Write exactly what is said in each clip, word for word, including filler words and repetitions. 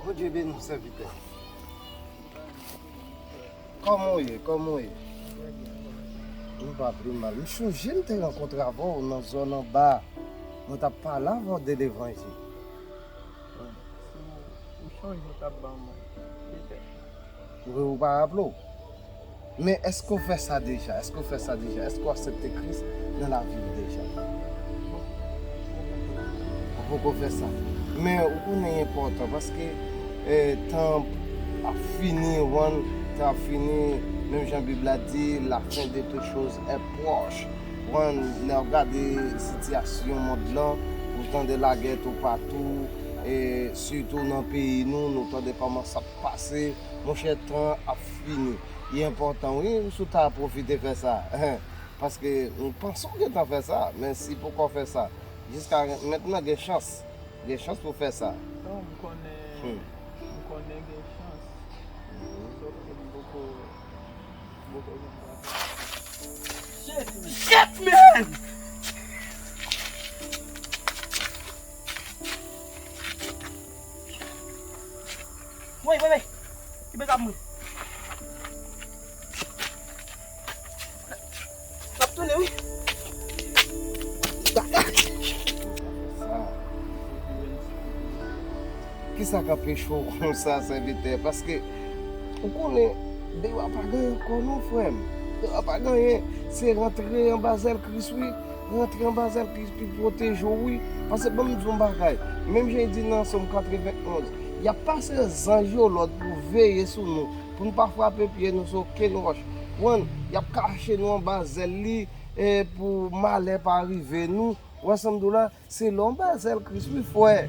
Bondye beni w, sèvitè. Kòman w ye? Kòman w ye? M pa pi mal. M chonje m te rankontre avè w nan zòn anba. Mwen t ap pale avè w de levanjil. Si w, ou chonje w t ap ban mwen. Petèt. Ou, ou pa raple w? Men èske w fè sa deja? Èske w fè sa deja? Èske w aksepte Kris nan lavi w deja? Ou poko fè sa. Men ou konnen li enpòtan paske, eh, tan ap fini, ou konprann, tan ap fini, menm jan Bib la di, la fin de toutes choses est proche. Ou konprann, lè w gade sitiyasyon mond lan, ou tande lagè toupatou, e sitou nan peyi nou, nou tande kòman sa ap pase. Monchè, tan ap fini. Li enpòtan, wi, si w ta pwofite fè sa. Paske m panse w gentan fè sa, men si poko fè sa, jiska mentnan gen chans. Gen chans pou w fè sa. Non, m konnen, Hmm. M konnen gen chans. Mhm. Sòf ke m poko, m poko jwenn sa. Shit, man! Woy, woy, woy! Kipe zam mwen! L ap tounen, wi. Kisa k anpeche w konsa, sèvitè? Paske, ou konnen, deyò a pa gen anyen ankò non, frè m. Deyò a pa gen anyen. Se rantre anba zèl Kris, wi. Rantre anba zèl Kris pou l pwoteje w, wi. Paske, ban m di w yon bagay. Menm jan l di nan Sòm katrevenn onz, y ap pase zanj yo lòd pou veye sou nou, pou n pa frape pye nou sou okenn wòch. Wan, y ap kache nou anba zèl li, e pou malè pa rive nou. Ou wè sa m di w la? Se lè w anba zèl Kris, wi, frè,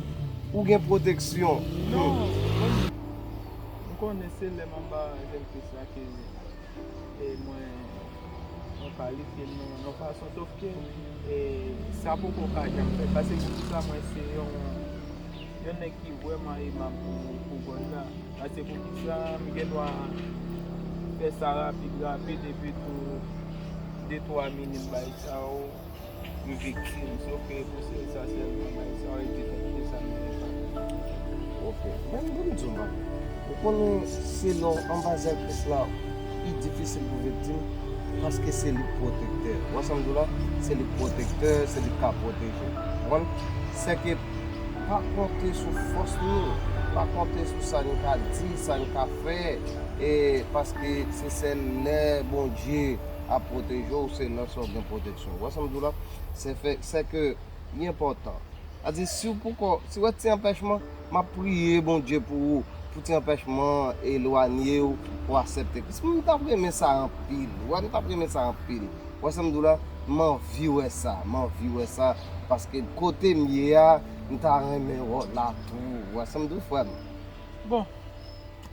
ou gen pwoteksyon. Non, mwen, m konnen se lè m anba zèl Kris la ke, e mwen, mwen kalifye m nan, nan fason, sòf ke, e sa poko ka janm fèt. Paske poukisa mwen se yon, yon nèg ki vrèman emab pou, pou gòj la. Paske poukisa m gen dwa fè sa rapid, rapid, epi tou de twa minit bay sa yo, m viktim. Sòf ke pou se sa sèlman, bay sa yo, epi tout sa m gen pa. Ok. Men m pou m di w, man. Ou konnen, se lè w anba zèl Kris la, li difisil pou viktim, paske se li k pwotektè. Ou wè sa m di w la? Se li k pwotektè, se li k ka pwoteje. Ou konprann? Sèke pa konte sou fòs nou, pa konte sou sa n ka di, sa n ka fè, e paske se sèl lè Bondye ap pwoteje w, se lè sa w gen pwoteksyon. Ou wè sa m di w la? Se fè, sèke li enpòtan. Sa di, si w poko, si w wè ti anpèchman, m ap priye Bondye pou ou, pou ti anpèchman elwanye w, pou w aksepte Kris. M t ap renmen sa anpil. Ou wè, m t ap renmen sa anpil. Ou wè sa m di w la? M anvi wè sa, m anvi wè sa, paske kote m ye a, m ta renmen wè w la tou. Ou wè sa m di w, frè m? Bon,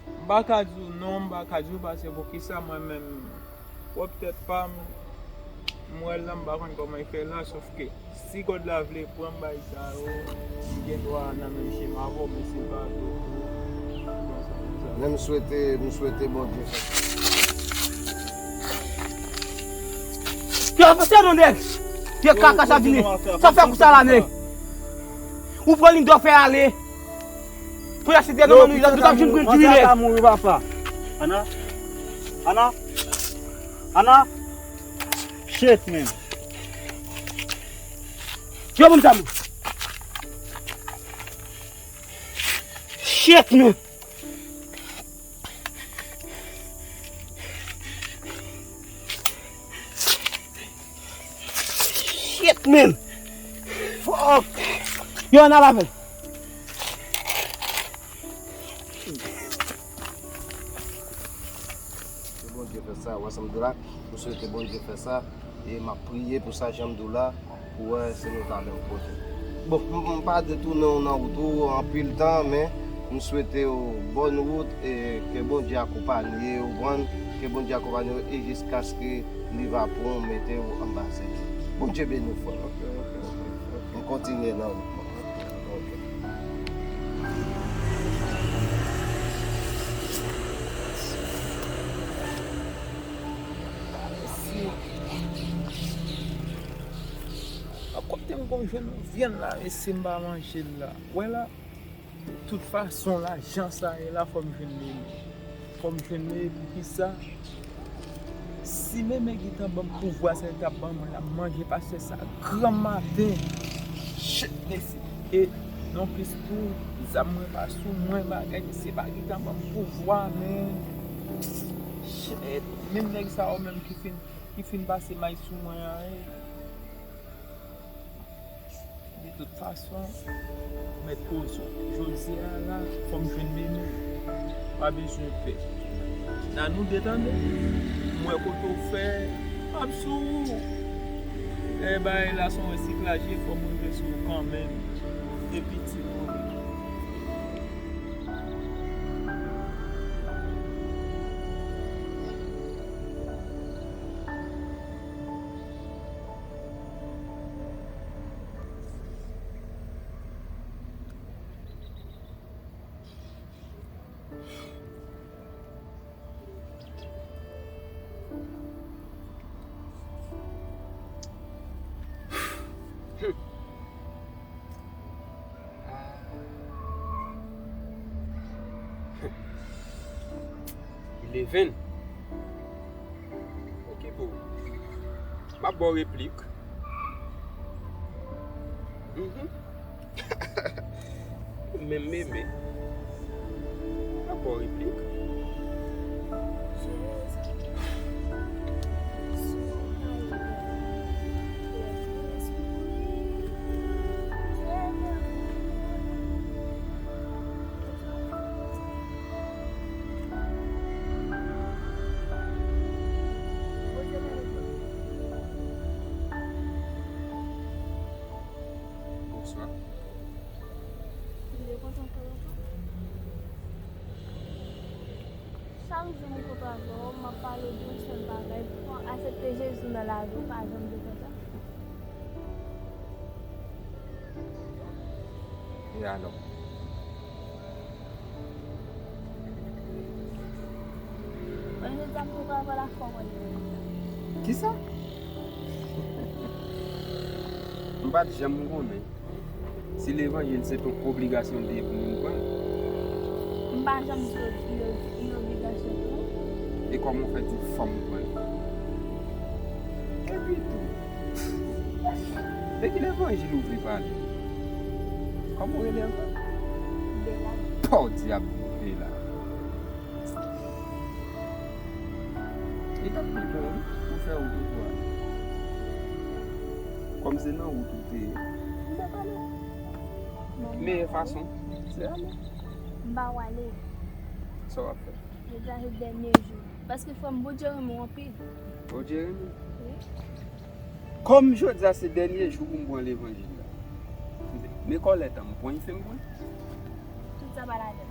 m pa ka di w non, m pa ka di w paske poukisa mwen menm, pwòp tèt pa m, m wè l la, m pa konn kòman l fè la, sòf ke si God la vle pran m bay sa yo, m gen dwa nan menm chemen avè w, men se pa tou pou, pou konsa, konsa. Men m swete, m swete Bondye fè sa. Yo, pase non, nèg. Yo, kaka sa vini. Sa fè kou sa la, nèg. Ou pran lindo fè ale. Pou la site nan nou, nou t ap jwenn pran diri, nèg. Ana? Ana? Ana? Shit, man. Yo, moun sa, moun. Shit, man. Shit, man. Fuck. Yo, ann al avè l. Ke Bondye fè sa, ou wè sa m di w la, m swete Bondye fè sa, e m ap priye pou sa jan m di w la, pou wè si nou ta menm kote. Bon, m, m pa detounen w nan wout ou anpil tan, men m swete w bòn wout, e ke Bondye akonpanye w, ou konprann, ke Bondye akonpanye w, e jiskaske li va pran w, mete w anba zèl li. Bondye beni w, frè m. Ok, ok, ok, ok. M kontinye nan wout mwen. Ok. A kote m konn jwenn yon vyann la, mesye, m pa manje l la. Wè la, De tout fason, la, jan sa ye la, fò m jwenn Meme. Fò m jwenn Meme, poukisa? Si Meme gentan ban m pouvwa sa l t ap ban mwen la, m manje pastè sa granmaten. Shit, mesye. E nonplis tou, zam mwen pa sou mwen, bagay, misye pa gentan ban m pouvwa, men. Shit, menm nèg sa yo menm ki fin, ki fin pase may sou mwen an, e. De tout fason, mèt poze w. Jodi a la, fò m jwenn Meme. Pa bezwen pè. Nan nou de tande. M wè kote w fè. M ap sou ou. E bagay la se yon resiklaj, fò m rive sou ou kanmenm. Depi ti mwen. Eleven. Ok, boo. M ap ba w replik. Mhm. Ou menm Meme. M ap ba w replik. Bonswa. Ou vle kontan fè lontan? Chak jou m kontre avè w, m ap pale w de yon sèl bagay, pou w aksepte Jezi nan lavi w, pa janm vle kontan. E alò? Mwen, jodi a, m te pral pale avè w. Kisa? M pa t janm konnen si levanjil se t on obligasyon li ye pou moun pran l. M pa janm di w li yon obligasyon pou mwen. E kòman w fè di fò m pran l? Epi tou, de ki levanjil ou vle pale? Kòman w rele ankò? Bela. Podyab, Bela. Li t ap pi bon, wi, pou fè wout ou pou ale. Kòm se nan wout ou te ye, m pa pale w. Meyè fason, se ale. M ba w ale. Sa w ap fè? Jodi a se dènye jou. Paske frè m, Bondye renmen w anpil. Bondye renmen? Wi. Kòm jodi a se dènye jou pou m pran levanjil la. Men kòlèt an m pran, m fè m pran. Tout sa pa ladan l.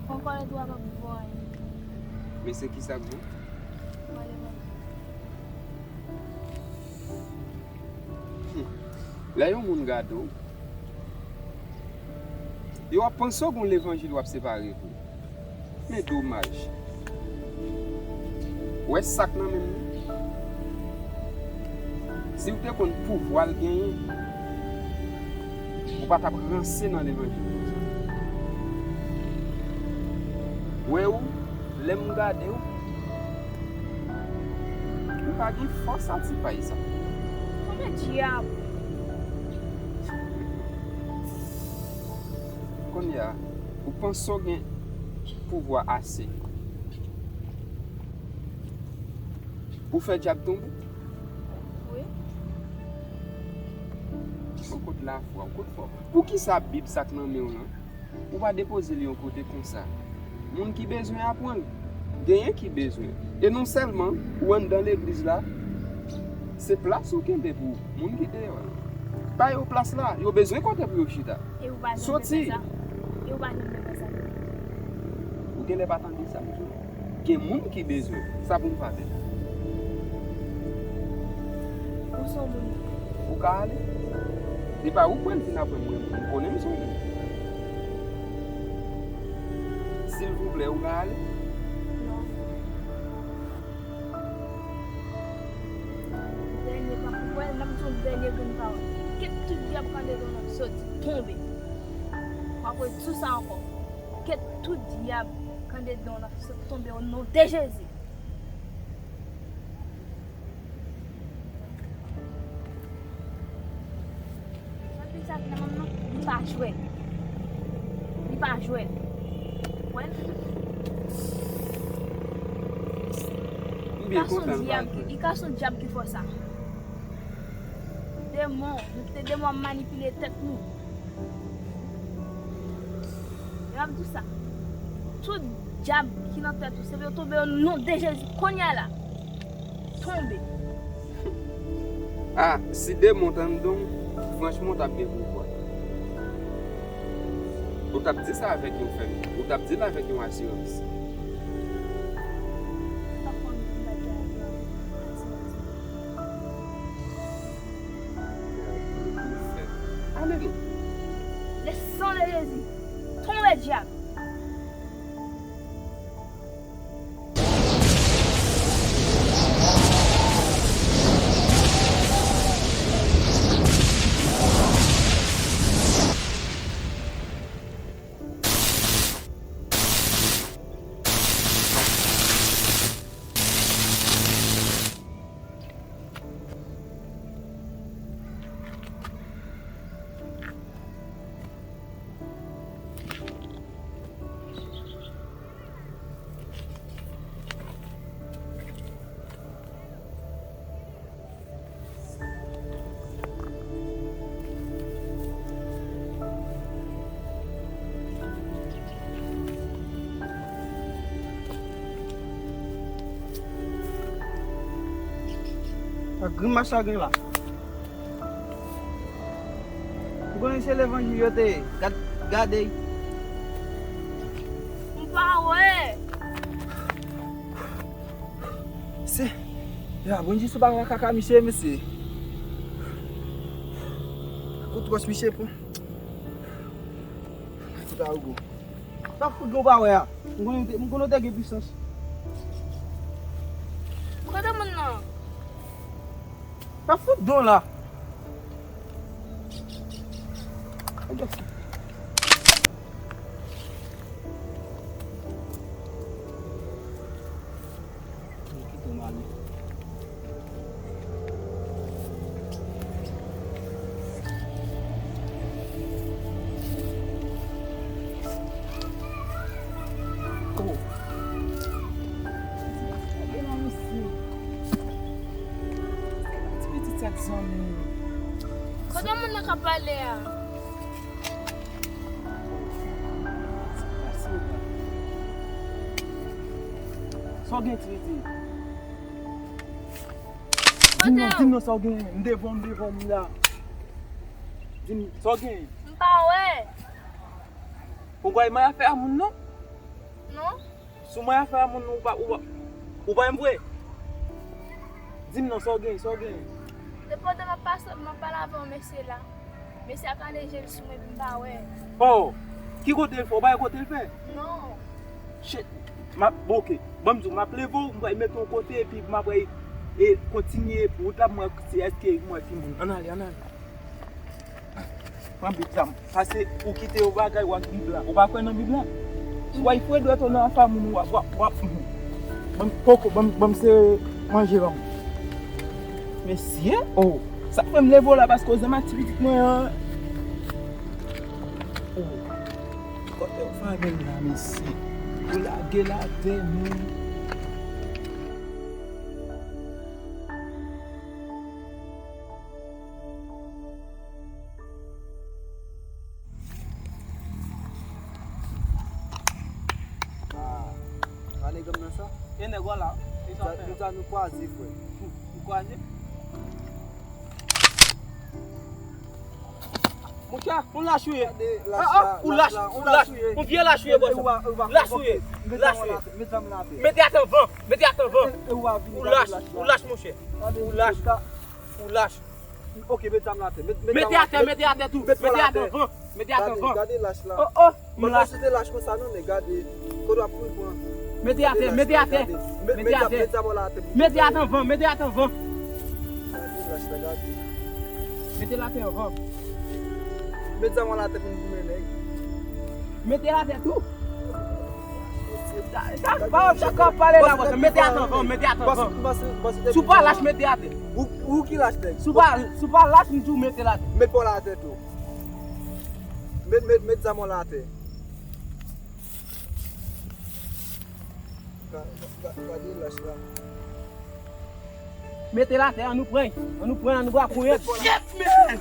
Pran kòlèt ou a p ap bon anyen. Men se kisa k bon? Pran levanjil. Hmm. Lè yon moun gade w, yo ap panse w gon levanjil w ap separe pou. Men domaj. Ou wè sa k nan men m nan? Si w te konn pouvwa l genyen, ou pa t ap ranse nan levanjil konsa. Wè ou, lè m gade w, ou pa gen fòs a ti pay sa. Konbyen dyab? Kounye a, ou panse w gen pouvwa ase pou fè dyab tonbe? Wi. Bon, kot lafwa w, kot fò? Poukisa Bib sa k nan men w lan, ou pa depoze l yon kote konsa? Moun ki bezwen aprann, genyen ki bezwen. E non sèlman ou anndan legliz la, se plas ou kenbe pou moun ki deyò yo. Ba yo plas la, yo bezwen kote pou yo chita. E ou pa janm te fè sa. Soti. E ou pa janm te fè sa. Ou genlè pa tande sa m di w. Gen moun ki bezwen. Sa pou m fè avè l? Ou se yon moun. Ou ka ale. E pa ou k pral vin apre mwen. M konnen m se yon moun. Silvouplè, ou ka ale? Non. Dènye pa pou wè, m ap di yon dènye grenn pawòl. Kèt tout dyab k andedan w ap soti, tonbe. Sou sa ankò. Ke tout dyab k andedan w nan tonbe o non de Jezi. Sa fi sa ki nan menm nan, li pa jwèt. Li pa jwèt. Wè. Li ka se yon dyab ki, li ka se yon dyab ki fè sa. Demon, nou te demon ap manipile tèt nou. E m ap di w sa. Tout dyab ki nan tèt ou, se pou yo tonbe o non de Jezi kounye a la. Tonbe. Ah, si demon t anndan w, franchman, w t ap gen pouvwa. Ou t ap di sa avèk yon fèmte. Ou t ap di l avèk yon asirans. Ale non. Le sang de Jésus. Tonbe dyab. Ak grimas sa gen la. Ou konnen se levanjil yo te ye. Gad, gade. M pa wè. Se, ya, Bondye sou bagay kaka misye, mesye. Kout wòch misye pran. Ti pa ou go. Sa fout gen w pa wè a. M konnen w te, m konnen w te gen pisans. Kote moun nan? Sa fout don la. Oh. Gade la, mesye. Ti pitit sa k zanmi. Kote moun nan k ap pale a? Sa w gen, ti pitit? Di m non, di m non, sa w gen? M devan w, m devan w, m la. Di m, sa w gen? M pa wè. Ou pa wè afè a moun, non? Non. Si w wè afè a moun, ou pa, ou pa, ou pa menm vre? Di m non, sa w gen, sa w gen? Depi w te m ap pase, m ap pale avè yon mesye la. Mesye a kale je l sou mwen, epi m pa wè. Oh! Ki kote l fè? Ou pa wè kote l fè? Non. Shit. M ap, bon, ok. Ban m di w, m ap leve w, m pral mete w yon kote, epi m ap, e, kontinye wout la, m wè si èske m wè ki moun. Ann ale, ann ale. Pran Bib la. Pase ou kite yon bagay, w ak Bib la. Ou pa kwè nan Bib la? Si w al foure dwèt ou nan afè moun, w ap, w ap, w ap. Ban m koko, ban m, ban m se manje, ban m. Mesye, oh, sa k fè m leve w la, paske w zanmi ak ti pitit mwen an. Oh, kote w fè men la, mesye? Ou lage l atè, men. Ah, pa nèg nan sa? E nèg la, e sa fè? Deja nou kwaze, frè. Nou kwaze? Monchè, yon lach ou ye. Gade lach la, ou lach, yon lach ou ye. Yon vye lach ou ye, bòs. Lach ou ye. Lach ou ye. Mete atè anvan, mete atè anvan. Ou lach, ou lach, monchè. Ou lach. Ou lach. Ok, met zam la atè. Mete atè, mete atè tou. Mete atè anvan. Mete atè anvan. Gade lach la. Oh, oh. Mwen pa sou te lach konsa non, men gade. Kote w ap kouri pran? Mete atè, mete atè. Mete atè. Met zam la atè. Mete atè anvan, mete atè anvan. Gade lach la, gade. Mete l atè anvan. Met zam la atè pou n goumen, nèg. Mete l atè tou. Sa, sa, pa wè sa k ap pale la, bòs. Mete atè anvan, mete atè anvan. Si w pa lach, mete atè. Ou, ou ki lach, nèg? Si w pa, si w pa lach, m di w mete l atè. Met pa w la atè tou. Met, met, met zam w la atè. Ga-, ga-, gade lach la. Mete l atè, ann nou pran. Ann nou pran, ann nou pran pou yon. Shit, man!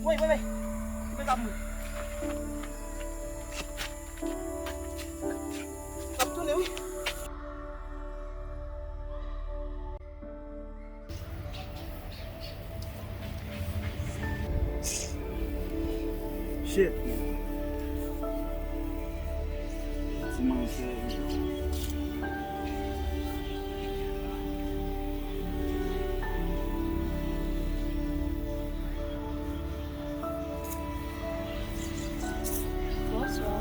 Woy, woy, woy. Koupe kab mwen. L ap tounen, wi. Shit, man. Ti manzè. Bonswa.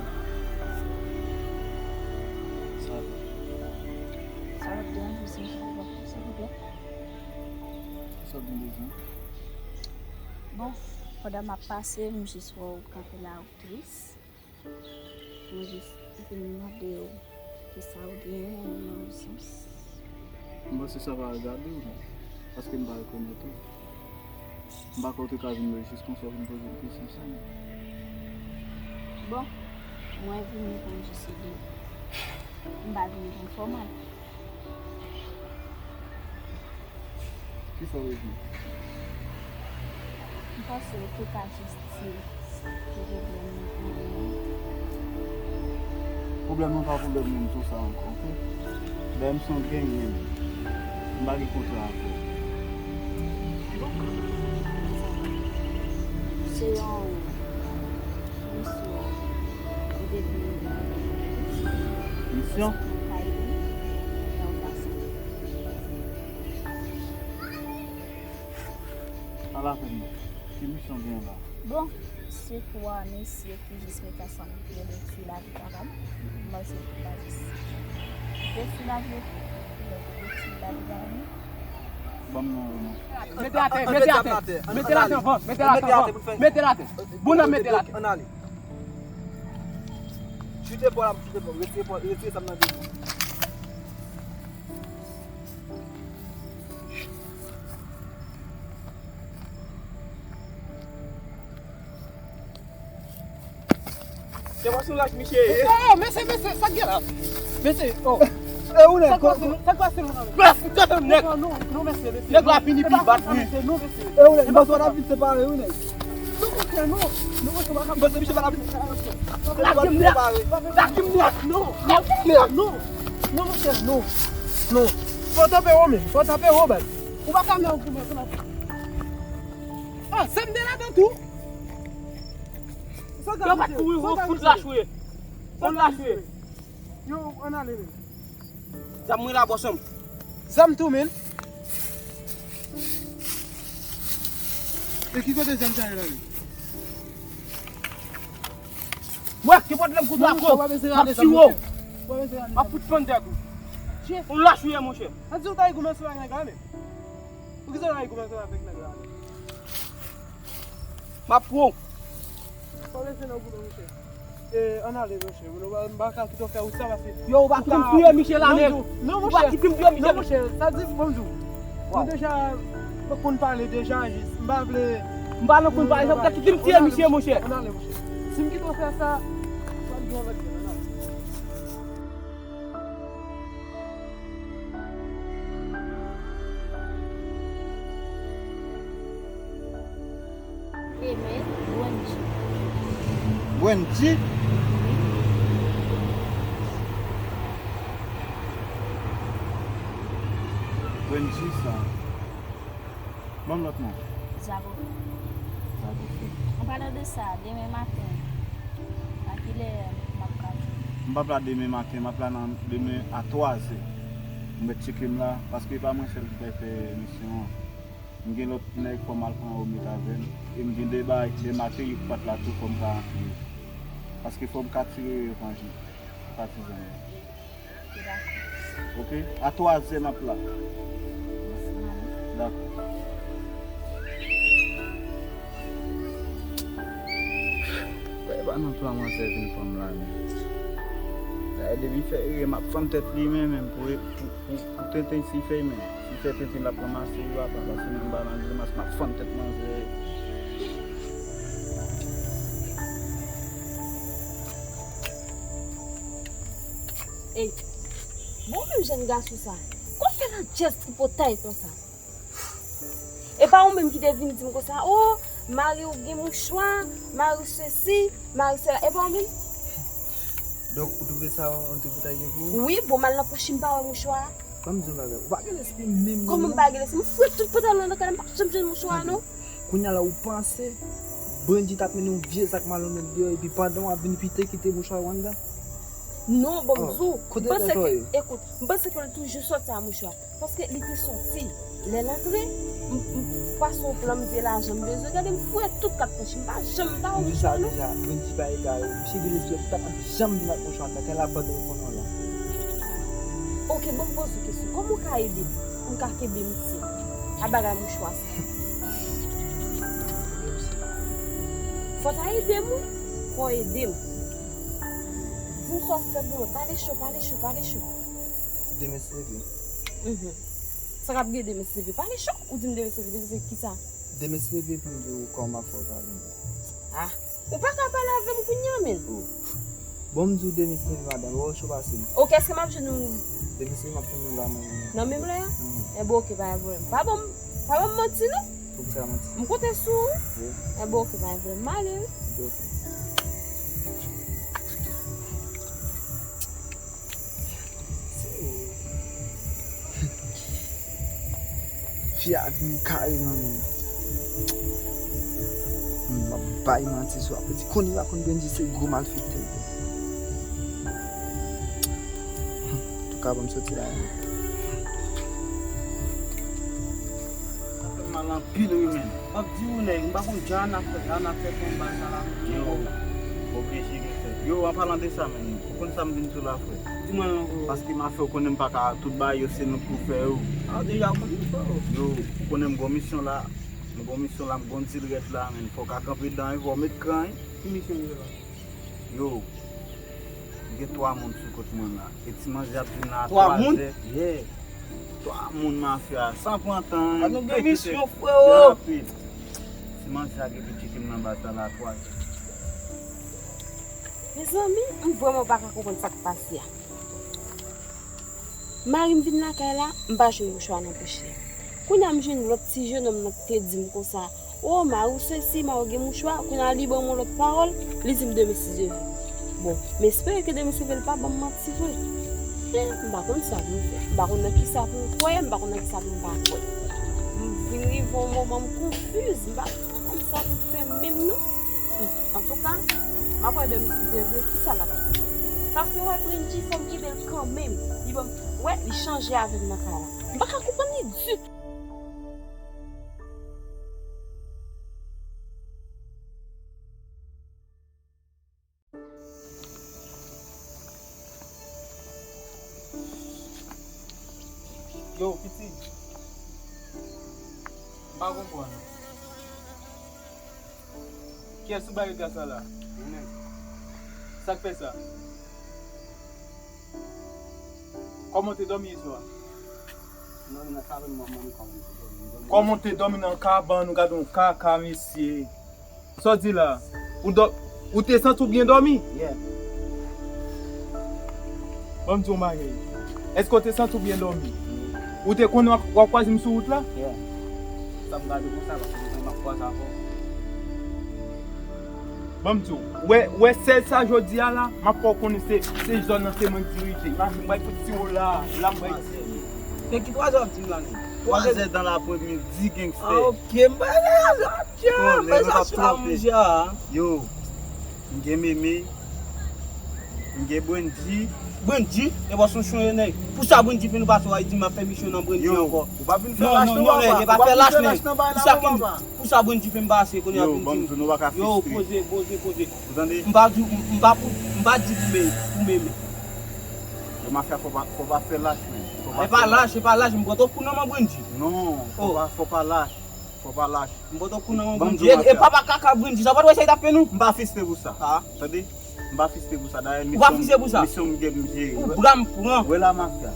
Sa va? Sa va byen, jis yon ti pè, silvouplè. Sa w gen bezwen? Bon, pandan m ap pase, m jis wè w kanpe la, ou tris. Mwen jis vin mande w kisa w genyen nan wisans. M panse sa pa regade w, non, paske m pa rekonèt ou. M pa kwè w te ka vin rejis konsa w vin poze m kesyon sa, non. Bon, mwen vini pou m jis ede w. M pa vini pou m fè w mal. Kisa w vle di? M panse w te ka jis di m ki pwoblèm nou genyen an. Pwoblèm nou pa pwoblèm moun tou sa ankò, oke? Dayè m se yon gangman, m pa gen kontra avè w. Bon, se yon misyon ou te vin. Misyon? Ka ede w nan yon fason. Pa la pèn non. Ki misyon w gen la? Bon, se twa mesye ki jis met ansanm pou yo detwi lavi papa m. M panse pou la jis detwi lavi yo tou. Donk, detwi lavi papa m. Ban m non yo non. Mete l atè, mete l atè. Mete l atè anvan, mete l atè anvan. Mete l atè. Bon, nan mete l atè. Ann ale. Chite pò la, chite pò. Retire pò, retire sa m nan de men. Se pa sou lach misye ye. Oh, mesye, mesye, sa k gen la? Mesye, oh. E ou nèg? Sa k pase, sa k pase la? Bas, gade nèg. Non, non, non, mesye, mesye. Nèg la fini pi bat wi. Mesye, non, mesye. E ou nèg? Bas, w ap vin separe wi nèg. Non, monchè, non. Non, monchè, w ap vin separe. Lage m nèg. Lage m nèg. Non, lage m nèg. Non. Non, monchè, non. Non. Fò w tanpe wo menm. Fò w tanpe wo baz. Ou pa ka men w pou mwen. Ah, zam de ladan tou. Yo pa t kouri, yo fout lach ou ye. Fout lach ou ye. Yo, ann ale menm. Zam mwen la, bòs an m. Zam tou, menm. E ki kote zam sa ye la menm? Mwen, ki pwoblèm kout la, frè? M ap tiye w. M ap fout pann tèt ou. Yon lach ou ye, monchè. Sa di w ta kòmanse bagay la menm. Poukisa w ta kòmanse avèk nèg la menm? M ap pran w. Pa lese nan boulon, monchè. E, ann ale, monchè. M pa, m pa ka kite w fè wout sa, paske... Yo, ou pa kite m touye Michel la, nèg. Non, monchè. Ou pa kite m touye Michel. Non, monchè, sa di, bon, m di w. Nou deja konn pale deja, jis, m pa vle... M pa nan konn pale, ou pa kite m touye Michel, monchè. Ann ale, monchè. Si m kite w fè sa, w pral gen yon lòt grenn, ann ale. Demen, Bondye. Bondye? Bondye sa. Ban m lòt non. Zabofe. Zabofe. An palan de sa, demen maten, a kilè m ap ka jwenn ou? M p ap la demen maten, m ap la nan demen a twazè. Ou mèt tcheke m la, paske e pa mwen sèl ki pral fè misyon an. M gen lòt nèg fò m al pran yo met avè m. E m gen de bagay, de materyèl ki pa t la tou fò m ka antre. Paske fò m ka tire yo panji. Patizan yo. Ok, dakò. Ok? A twazè n ap la. Mèsi, m ale. Dakò. Sa nan plan manzè vin pran m la menm. Sa e depi fè ere m ap fann tèt li men menm pou pou pou tenten si fèy men. Si fè tenten l ap ranmase wi papa paske menm ba nan grimas m ap fann tèt manzè. Ey, bon menm jèn gason sa, kon fè lan djèz tripotay konsa. E pa ou menm ki te vin di m konsa, o, mari w gen mouchwa, mari w sesi, mari w sela, e pa ou menm? Donk ou twouve sa yon tripotay de pou ou? Wi, bon m al nan pòch m pa wè mouchwa a. Ban m di w yon bagay, ou pa gen lespri menm non. Kòman m pa gen lespri? M foure tout pantalon nan kay la, m pa janm jwenn mouchwa a non. Kounye a la ou panse Brendji t ap mennen yon vye zak malonèt deyò epi pandan w ap vin pite kite mouchwa yo anndan? Non, bon, m di w, m panse ke, ekout, m panse ke l toujou sòti a mouchwa. Paske li te sòti. Lè l antre, m m pase yon plan, m di e lajan m bezwen. Gade m fouye tout kat pòch, m pa janm m pa wè mouchwa non. Ou di sa deja, Brendji pa egare, misye gen lespri, li pa t ap janm vin ak mouchwa anndan kay la pandan ou konnen w la. Oke, bon, m poze w kesyon, kòman w ka ede m pou m ka kenbe misye a bagay mouchwa sa? Fò w ta ede m wi, fò w ede m. Di m sa w fè pou mwen, pale cho, pale cho, pale cho. Demen se leve. Mhm. Sa k ap gen demen se leve? Pale cho, ou di m demen se leve, demen se leve kisa? Demen se leve pou m di w kòman fò w pale m. Ah, ou pa ka pale avè m kounye a menm. Oh. Bon, m di w demen se leve madanm, ou wè cho pase m. Oke, èske m ap jwenn ou? Demen se leve m ap jwenn ou la menm. Nan menm lè a? Mhm. Enben oke, pa gen pwoblèm. Pa ban m, pa ban m manti non. Poukisa manti? M konte sou ou. Wi. Enben oke, pa gen pwoblèm. M ale wi. Oke. Fi a vin kareman menm. M ap bay manti sou apeti. Konn li pa konn Brendji se gwo malfektè. Antouka, ban m soti la. Sa fè m mal anpil wi menn. M ap di ou nèg, m pa konn jan Ana fè, Ana fè konn bagay sa la. Yo, oblije gen fèt. Yo, an palan de sa menn, ou konn sa m vin di w la frè? Di mwen non frè. Paske mafya ou konnen m pa ka tout bagay yo se nou k pou fè yo. A deja ou konnen frè. Yo, ou konnen m gon misyon la, m gon misyon la, m gon dil rèd la menn. Fò w ka kanpe dan wi, fò w met kran wi. Ki misyon ou ye la? Yo, m gen twa moun sou kont mwen la. E ti manzè ap vin la a twazè. Twa moun? Yeah. Twa moun mafya, san pran tan. A nou gen misyon, freo. Rapid. Ti manzè a gen pou tcheke m nan baz la la a twazè. Mezanmi, m vrèman pa ka konprann sa k pase a. Mari m vin lakay la, m pa jwenn mouchwa nan pòch li. Kounye a m jwenn lòt ti jennonm nan ki te di m konsa, o, mari w sesi, mari w gen mouchwa, kounye a li ban m yon lòt pawòl, li di m demen si Dye vle. Bon, m espere ke demen si Dye vle l pa ban m manti vre. Men, m pa konn sa pou m fè. M pa konn nan kisa pou m kwè, m pa konn nan kisa pou m pa kwè. M vin rive yon moman m konfiz, m pa konn sa pou m fè menm non. Antouka, m ap wè demen si Dye vle kisa l ap di. Paske wè Brendji fò m kenbe l kanmenm. Li ban m, wè, li chanje avè m nan kay la. M pa ka konprann li ditou. Yo, pitit. M pa konprann. Kiyès ou bay rega sa la? Mwen menm. Sa k fè sa? Kòman w te dòmi yè swa? M dòmi nan kabann mwen, mwen, kòman m te dòmi, m dòmi. Kòman w te dòmi nan kabann ou, gade yon kaka, mesye. Sa w di la? Ou dò-, ou te santi w byen dòmi? Yeah. Ban m di w yon bagay. Èske w te santi w byen dòmi? Ou te konnen w ap, w ap kwaze m sou wout la? Yeah. Sa m gade konsa, paske m konnen m ap kwaze avè w. Ban m di w, wè, wè sèl sa jodi a la, m ap fè w konnen se, se zòn nan se mwen k dirije. Imajine w bay kout tiwo la, la m bay. Se ki twazè w ap di m la menm? Twazè dan lapremidi, gangstè. Ah, ok, m pa gen rason. Yo, m gen Meme, m gen Brendji. Brendji? E bò se yon chonye nèg. Pou sa Brendji fè nou pase w Ayiti, m ap fè misyon nan Brendji ankò. Yo, ou pa vin fè lach non, papa. Ou pa vin fè lach nan bagay la non, papa. Pou sa Brendji fè m pase, kounye a vin di m. Yo, ban m di w, nou pa ka fristre. Yo, poze, poze, poze. Ou tande? M pa di, m pa pou, m pa di pou Meme, pou Meme. Yo, mafya, fò pa, fò pa fè lach, men. E pa lach, e pa lach, m pran twòp kou nan men Brendji. Non, fò pa, fò pa lach. Fò pa lach. M poto kou nan men Bondye. E papa kaka Bondye, sa pa t wè sa y t ap fè nou? M pa fiste pou sa. Tande? M pa fiste pou sa. Dayè, misyon m gen m jere. Ou pa fiste pou sa? Ou bra m pran. Wè la mafya.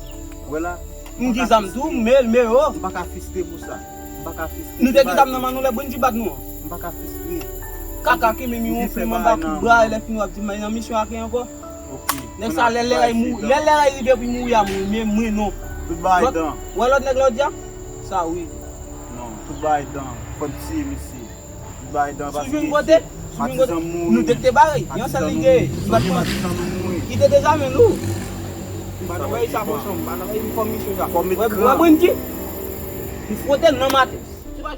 Wè la. M gen zam tou, men, men, oh. M pa ka fiste pou sa. M pa ka fiste. Nou te gen zam nan men nou lè Bondye bat nou an. M pa ka fiste. Kaka ki menm yon flim anba kout bra, lè fini w ap di m al nan misyon ak ankò. Ok. Nèg sa lè lè y mouri, lè lè y rive pou mouri a mouri, men mwen non. Tout bagay dan. Wè lòt nèg la w di a? Sa wi. Non, tout bagay dan. Fò n tiye misye. Tout bagay dan paske patizan mouri. Nou te te bare. Yon sèl li gen. Patizan nou mouri. Li te dezame nou. Ba nou bay sa konsanm, ba nou bay fòm misye sa. Fòm met kran. Wè Bondye. Li fwote nan maten. Se pa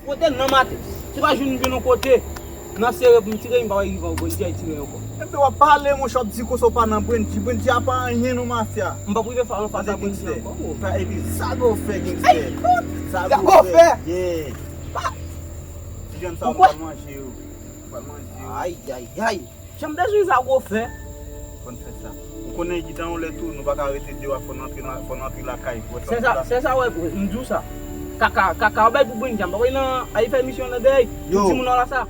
Fwote nan maten. Se pa jwenn vin yon kote nan sere pou m tire, m pa wè rivan Bondye ay tire ankò. Epi w ap pale, monchè, w ap di konsa w pa nan Bondye. Bondye a pa anyen non mafya. M p ap rive fè anfas a Bondye ankò, bro. Epi sa gwo fè gangstè. Sa gwo fè. Yeah. Ti jèn sa w pral manje yo. W pral manje yo. Ay, ay, ay. Jan m bezwen sa gwo fè. Fò n fè sa. Ou konnen ki tan yon lè tou, nou pa ka rete deyò, fò n antre nan, fò n antre lakay. Sè sa, sè sa wè, m di w sa. Kaka, kaka, w bay pou Bondye, m pa wè nan, ay fè misyon nan dèyè. Tout timoun nan la sa.